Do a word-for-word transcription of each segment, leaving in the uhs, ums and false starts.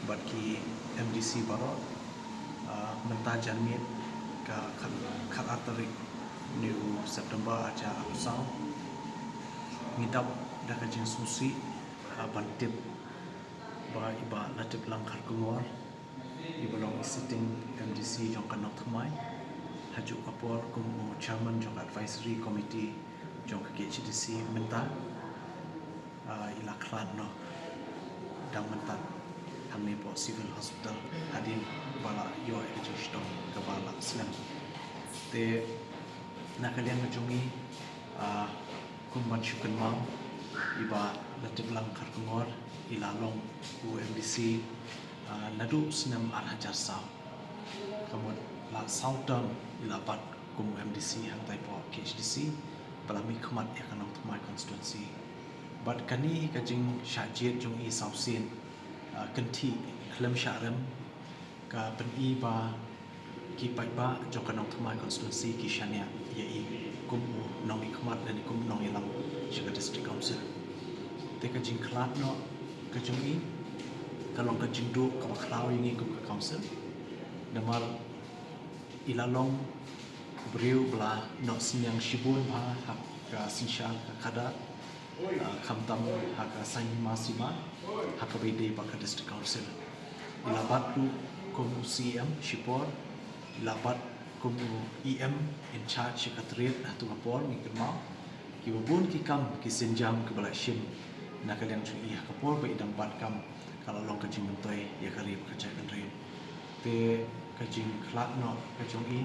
bad ki M D C baroh. Ah, mynta janmiet ka khat, khat ar tarik ni u September ar hajar arphew saw. Ngi dap da ka jingsngewsih, ah, ban tip ba i Bah Latiplang Kharkongor, i ba long i sitting M D C jong ka Nongthymmai, ha juh ka por kum u chairman jong ka advisory committee jong ka K H A D C mynta, ah, i la khlad noh dang mynta hangne hapoh Civil Hospital hadien ba la ïoh ïa ka jingshitom kaba la snem. Te na ka liang ka jong ngi, ah, kum ban shu kynmaw, i Bah Latiplang Kharkongor i la long u M D C, ah, naduh snem ar hajar saw. Ka mut la saw term i la bat kum u M D C hangtai hapoh K H A D C, ba la mihkhmat ïa ka Nongthymmai constituency. Bad kane ka jingshah jied jong i saw sien, ah, kynthih khlem shah rem, ka pyni ba ki paidbah jong ka Nongthymmai constituency ki shaniah ïa i kum u nongmihkhmat lane kum u nongïalam sha ka District Council. Te ka jingkhlad noh ka jong i ka long ka jingduh kaba khraw ïa ngi kum ka council. Namar i la long u briew ba la noh synñiang shibun bha ha ka synshar ka khadar, ah, khamtam ha ka saiñ hima sima, ha kaba ïadei bad ka District Council. I la bat ruh kum u C E M shipor, i la bat kum u E M in charge sha ka trade ha tu ka por, ngi kynmaw. Kiba bun ki kam ki sienjam kiba la shim na ka liang jong i ha ka por ba i dang bat kam, ka la long ka jingmyntoi ïa ka ri bad ka jaitbynriew. Te ka jingkhlad noh ka jong i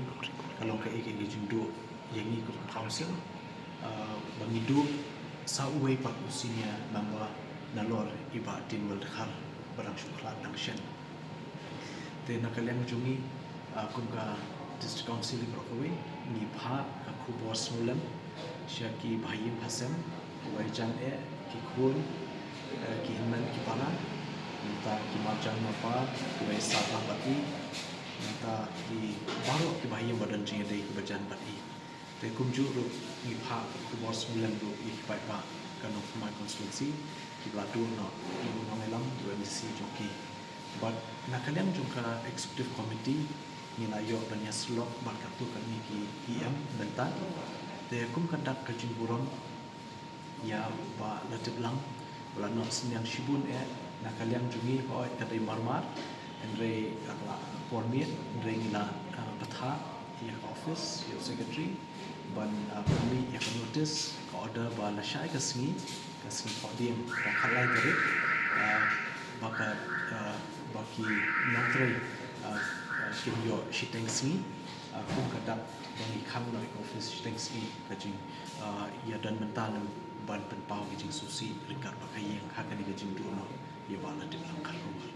ka long kaei kaei ka jingduh ïa ngi kum ka council, ah, ba ngi duh sa uwei pat u senior member nalor i Bah Tinwell Dkhar ba dang shu khlad dang shen. Te na ka liang jong ngi, ah, kum ka District Council baroh kawei, ngi phah ka khubor sngewlem sha ki bahaïing bahasem, kiwei jan eh, ki khun, eh, ki hynmen ki para, nangta ki marjan marpa kiwei sah lang bad i, nangta ki baroh ki bahaïing ba don jingïadei kiba jan bad i. Te kumjuh ruh ngi phah ka khubor sngewlem ruh ïa ki paidbah ka Nongthymmai constituency kiba la duh noh ïa u nongïalam, u M D C jong ki. Bad na ka liang jong ka executive committee ngi la ïoh ban ïasyllok bad katto katne ki E M mynta. Te kum ka dak ka jingburom ïa u Bah Latiplang, ba la noh synñiang shibun eh na ka liang jong ngi, hooid ka dei marmar, hynrei ka la por miet, hynrei ngi la, ah, bthah ïa ka office, ïa u secretary, ban, ah, pynmih ïa ka notice, ka order ba lashai ka sngi, ka sngi Thohdieng, ka khatlai tarik, ah, ba ka, ah, ba ki nongtrei, ah, ah, kin ïoh shiteng sngi, ah, kum ka dak ba ngi khang noh ïa ka office shiteng sngi, ka jing, ah, ïa don mynta lem ban pynpaw ka jingsngewsih ryngkat bad ka ïing ha kane ka jingduh noh ïa u Bah Latiplang Kharkongor.